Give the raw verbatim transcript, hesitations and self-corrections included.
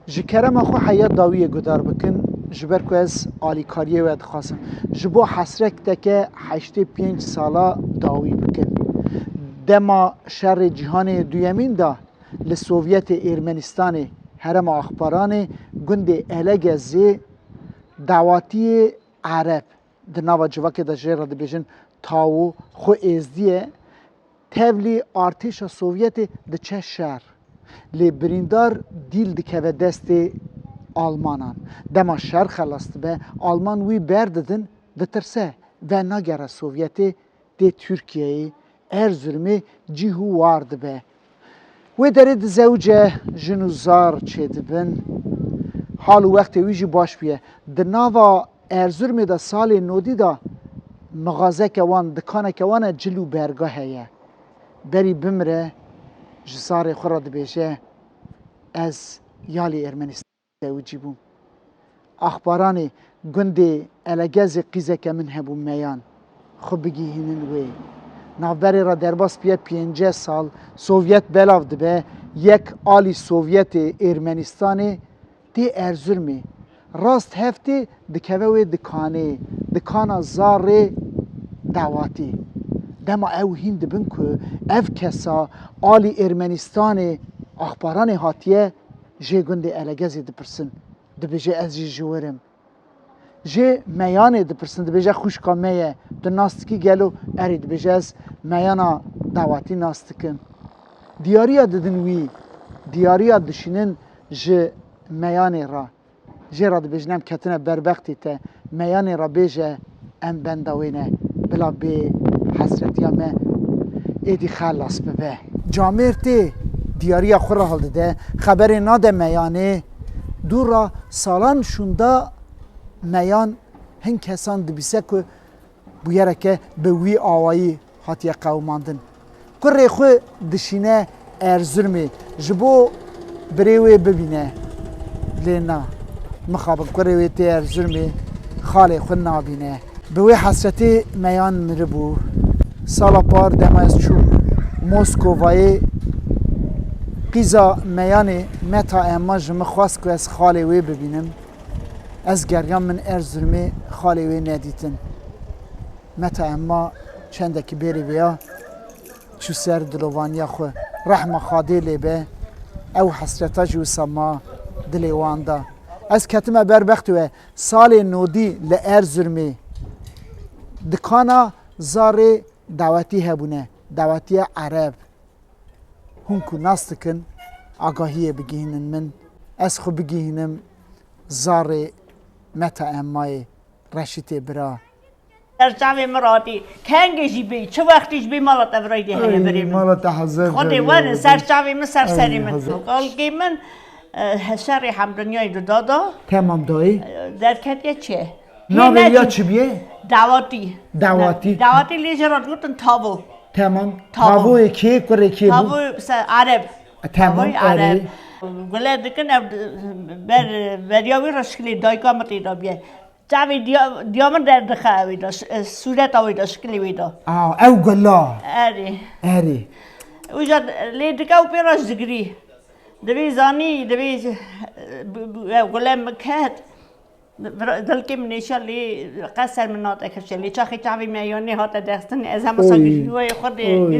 Ji kerema xwe heya dawiyê guhdar bikin, ji ber ku ez alîkariyê we dixwazim. Ji bo hesreteke heştê pênc sala dawî bikin. Dema şerê cîhanê duyemîn de li Sovyetê Ermenistanê, herêma Axparanê, gundê Elegezê, dawatiyê Ereb, di nava civakê de jê re dibêjin Tawo, xwe êzdiye, tevlî artêşa Sovyetê diçe şer. Lê birîndar dîl dikeve destê Almanan. Dema şer xelas dibe, Alman wî berdidin, ditirse, venagere Sovyetê, tê Tirkiyeyê, Erzurumê cî hû war dibe. Wê derê dizewice, jin û zar çêdibin. Hal û wextê wî jî baş bûye. Di nava Erzurumê de salê nodî de mixazeke wan, dikaneke wan e, cil û berga heye. Berî bimire ji zarê xwe re dibêje, ez yalî Ermenistan zewicî bûm. Axparanê gundê Elegezê qîzeke min hebû Meyan. Xwe bigihînin wê. Navberê re derbas bûye pêncî sal, Sovyet belav dibe, yek alî Sovyetê Ermenistanê tê Erzurumê. Rast heftê dikeve wê dikanê, dikana zarê dawatî. Dema ew hîn dibin ku ev kesa alî Ermenistanê Axparanê hatiye, jê gundê Elegezê dipirsin. Dibêje, ez jî ji wir im. Jê Meyanê dipirsin, dibêje, xwişka me ye, tu nas dikî gelo? Erê, dibêje, ez Meyana dawatî nas dikim. Diyariya didin wî, diyariya dişînin ji Meyanê re. Jê re dibêjin, em ketine berbextê te, Meyanê re bêje, em benda wê ne, bila bê hesretiya me êdî xelas bibe. Camêr tê, diyariya xwe re hildide, xeberê nade Meyanê. Dû re salan şûnda Meyan hin kesan dibîse ku bûyereke bi wî awayî hatiye qewimandin. Kurê xwe dişîne Erzurumê, ji bo birê wê bibîne. Lê na, mixabin kurê wê tê Erzurumê, xalê xwe nabîne. Bi wê hesretê Meyan miribû. Sala par dema ez çûm Moskovayê, qîza Meyanê Meta Emma ji min xwest ku ez xalê wê bibînim. Ez geriyam, min Erzurumê xalê wê nedîtin. Meta Emma çendekî bêrî vêya çû ser dilovaniya xwe. Rehma Xwedê lê be, ew hesreta jî wisa ma dilê wan da. Ez ketime ber bextê we, salê nodî li Erzurumê dikana zarê dawetî hebûne, dawetiya Ereb. Hûn ku nas dikin, agahiyê bigihînin min, ez xwe bigihînim zarê Meta Emmayê, Reşîtê bira. Ser çavê min ratî. Kengê jî bê, çi wextî jî bê mala te virayî dê heye, birê min. Mala te hezir Xwedê werin, ser çavê min, ser serê min. Kalkê min, e, şerê hemdinyayê dida da. Temam dayê. E, derketiye çi? Navê ya çi bîye? Dawatî. Dawatî. Dawatî lê jê re digotin Tavo. Temam. Tavo. Tavoyê kê, kurê kê bû? Tavo se Ereb. E, temam, Tavoyê erê. Ereb. Gule dikin ev ber, beriya wî re şikilê dayika min tê de bîye. Çavê diya, diya min derdixe wê de, ş-, e, sûreta wê de, şikilê wê de. A, ew gula. Erê. Erê. Wîja lê dike û pê re jigirî. Divê zanî, divê, e, b-, b-, ew gule min ket. Vira-, dilkê min nêşiya lê qet ser min nate kifşe. Lê çaxê çavê Meyanê hate dexistin, ez hema Oy. Sa girî wê xwe dê Oy.